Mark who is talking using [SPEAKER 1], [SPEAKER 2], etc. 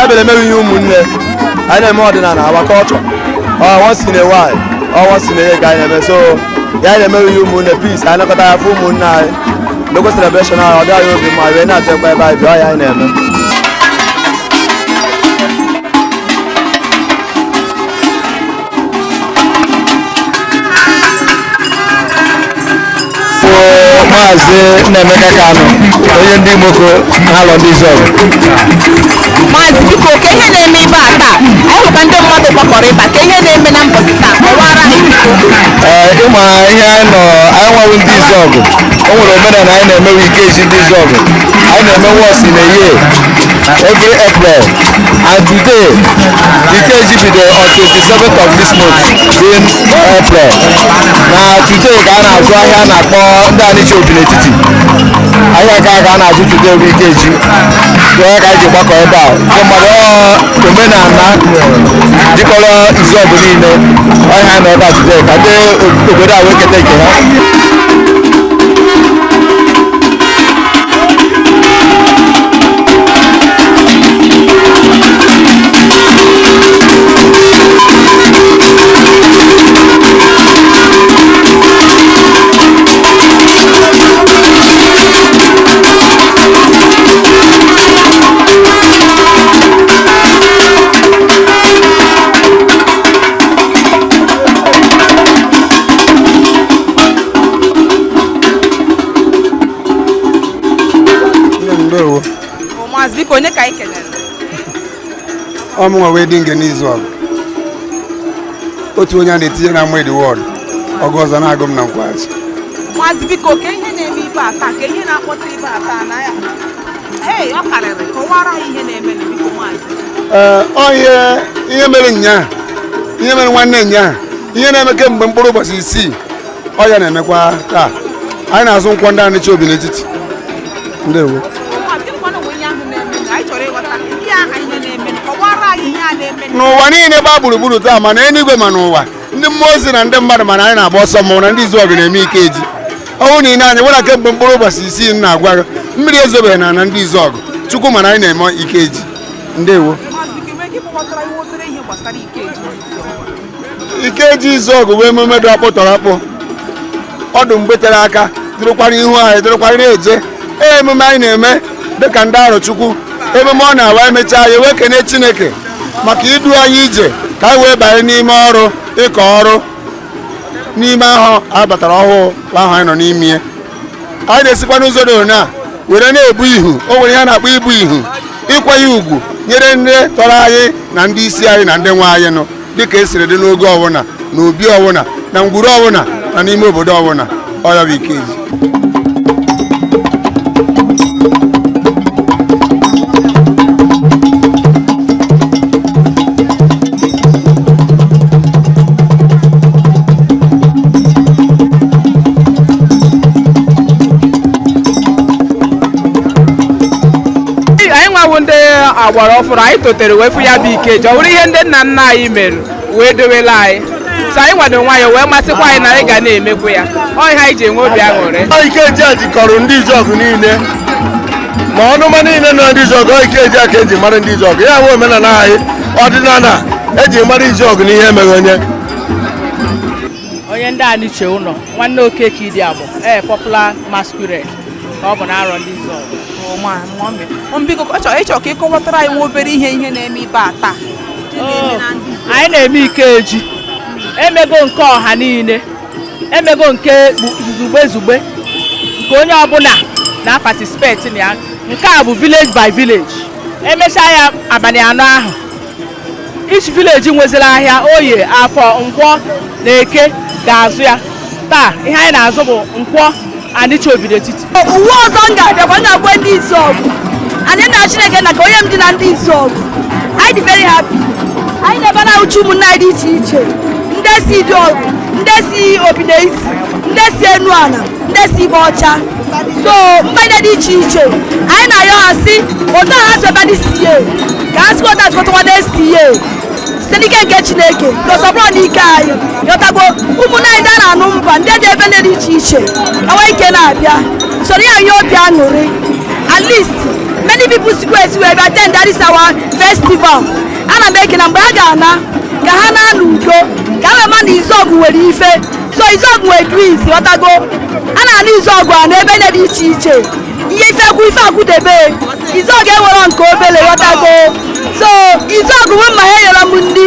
[SPEAKER 1] Ya bịara emewe ihe ụmụnne anyị na-eme, ọdịnala, our culture. Ọ once in a while, ọ once in a year ka anyị na-eme. So ya anyị na-emewe ihe ụmụnne, peace. Anyị nakọta ya, fụ ụmụnne anyị, mekwa celebration ahụ, ọ dị anyị obi mma. Wee na-achọkwa ebe anyị bịa, ọ ya anyị na-eme.
[SPEAKER 2] Maazị Nnaemeka Kanụ, onye ndị Imoko na-alọ ndị Izọgụ.
[SPEAKER 3] Maazị, biko, ka ihe na-eme ibe a taa? Anyị hụkwa ndị mmadụ gbakọrọ ịba. Ka ihe na-eme na mbọsị taa, kọwara anyị, biko.
[SPEAKER 2] Ee, ịma ihe anyị nọ, anyị nwawu ndị Izọgụ. O nwere omenala anyị na-emewe, Ikeji ndị Izọgụ. Anyị na-eme once in a year, every April, and today Ikeji bidoro on 27th of this month, being April. Na today ka a na-azụ ahịa a na-akpọ ndị Anicha Obi n'etiti ahịa nke a ka a na-azụ. Today bụ Ikeji ya ka anyị ji gbakọ ebe a. Ndị mmadụ, ọ omenala jikọrọ Izọgụ niile. Ọhịa nọ ebe a today ka ndị obodo a wee keta nke ha.
[SPEAKER 4] Ndewo.
[SPEAKER 3] Maazị, biko, onye ka anyị kelere?
[SPEAKER 4] Ọmụnwa wee dị nge n'izu ọgụ, otu onye a na-etinye na Amadi ward, ọgụ ọzọ na-agụ m na nkwachi.
[SPEAKER 3] Maazị, biko, ka ihe na-eme ibe a taa, ka ihe na-akpọta ibe a taa na ya? Hei, ọ karịrị. Kọwara anyị ihe na-eme, biko, maazị.
[SPEAKER 4] Ee, ọ ihe mere nnyaa, ihe mere nwanne nnyaa, ihe na-eme kemgbe mkpụrụ ụbọchị 6, ọ ya na-emekwa taa. Anyị na-azụ nkwọ ndị Anịcha Obi n'etiti. Ndewo.
[SPEAKER 3] Maazị, gịnịkwanụ bụ ihe ahụ na-eme? Anyị chọrọ ịghọta ihe aha ihe na-eme. Kọwara anyị ihe a na-eme.
[SPEAKER 4] N'ụwa niile gbaa gburugburu taa, mana eluigwe ma n'ụwa, ndị mmụọ ozi na ndị mmadụ, mana anyị na-agba ọsọ mmọnwụ na ndị Izuọgụ na-eme Ikeji. Ọnwụ na ile anyị nwere kemgbe mkpụrụ ụbọchị 6 m na-agwa gị, mmiri ezobeghị na ndị Izuọgụ. Chukwu, mana anyị na-eme Ikeji. Ndewo.
[SPEAKER 3] Maazị, biko, nwere ike ịkpọwatara ihe obere ihe gbasara Ikeji?
[SPEAKER 4] Ikeji Izuọgụ bụ emume dị akpụ tọrọ akpụ, ọdụ mgbe tere aka, dịrịkwara ihu anyị, dịrịkwara na-eje. Ee, emume anyị na-eme dịka ndị Arọchukwu, emume ọ na-awa emechaa ya, wee kene Chineke maka idu anyị ije ka anyị wee banye n'ime ọrụ ịkọ ọrụ n'ime ahụ a batara ọhụụ ahụ anyị nọ n'ime ya. Anyị na-esikwa n'ụzọ dị ona were na-ebu ihu. O nwere ihe a na-akpọ ibu ihu, ịkwanye ugwu nyere ndị tọrọ anyị na ndị isi anyị na ndị nwe anyị nọ, dịka esiri dị n'oge ọbụla, na obi ọbụla, na ngwuru ọbụla, na n'ime obodo ọbụla. Ọya bụ Ikeji.
[SPEAKER 5] Anyị nwawo ndị agbara ọfụrụ, anyị totere wee fụ ya bụ Ikeji. Ọ bụrụ ihe ndị nna nna anyị mere wee dowela anyị, so anyị nwado nwayọọ wee masịkwa anyị na anyị ga na-emekwu ya. Ọ ihe anyị ji enwe obi aṅụrị.
[SPEAKER 1] Ikeji a jikọrọ ndị Izọgụ niile, ma ọnụma niile nọ ndị Izọgụ. Ọ Ikeji a ka eji mara ndị Izọgụ. Ya nwe omenala anyị, ọdịnala eji mara Izọgụ n'ihe emeghị onye.
[SPEAKER 5] Onye ndị Aniche ụlọ nwanne Okeke Idi Agbọ, ee, popular masquerade ka ọ bụ na arọ ndị Izọgụ.
[SPEAKER 3] Biko, ọ chọrọ ịchọ ka ịkọwatara anyị nwa obere ihe na-eme ibe a taa. Ihe na-eme na ndị
[SPEAKER 5] Anyị na-eme Ikeji. Emego nke ọha niile, emego nke zugbe zugbe, nke onye ọbụla na-participate na ya. Nke a bụ village by village. Emechaa ya abalị 4 ahụ, each village nweziri ahịa Oye, Afọ, Nkwọ na Eke ga-azụ ya. Taa ihe anyị na-azụ bụ Nkwọ Anicha Obi n'etiti.
[SPEAKER 6] Uwe ọzọ m ga-abịakwa, m ga-agwa ndị Izuọgụ anyị na Chineke na ka onye m dị na ndị Izuọgụ. Anyị dị very happy. Anyị na-ebe na-ahụcha ụmụnne anyị dị iche iche, ndị si dị ọgụ, ndị si Obineisi, ndị si enu ala, ndị si Ibe Ọcha, so mgbanye dị iche iche. Anyị na-ayọ ha si otu a ha si ebe dị sie ka ha sikwa otu a sikọtakwa next year site n'ike nke Chineke, because ọ bụrụ n'ike anyị yọtago ụmụnne anyị ndị a na-anụ mba ndị dị ebe dị iche iche ka nwee ike na-abịa soro ya. Ihe obi aṅụrị, at least many Many people sikwa esi wee bịa attend that is our festival. Ana m eke na mgbe ha ga-ana, ka ha na n'udo, ka ha wee ma na Izuogu nwere ife. So Izuogu nwere twins, ghọtago? A na-anụ Izuogu a n'ebe niile dị iche iche. Ihe ifekwu ife akwụdebe Izuogu enwero nke obele, ghọtago? So Izuogu nwe mma ha enyere m ndị.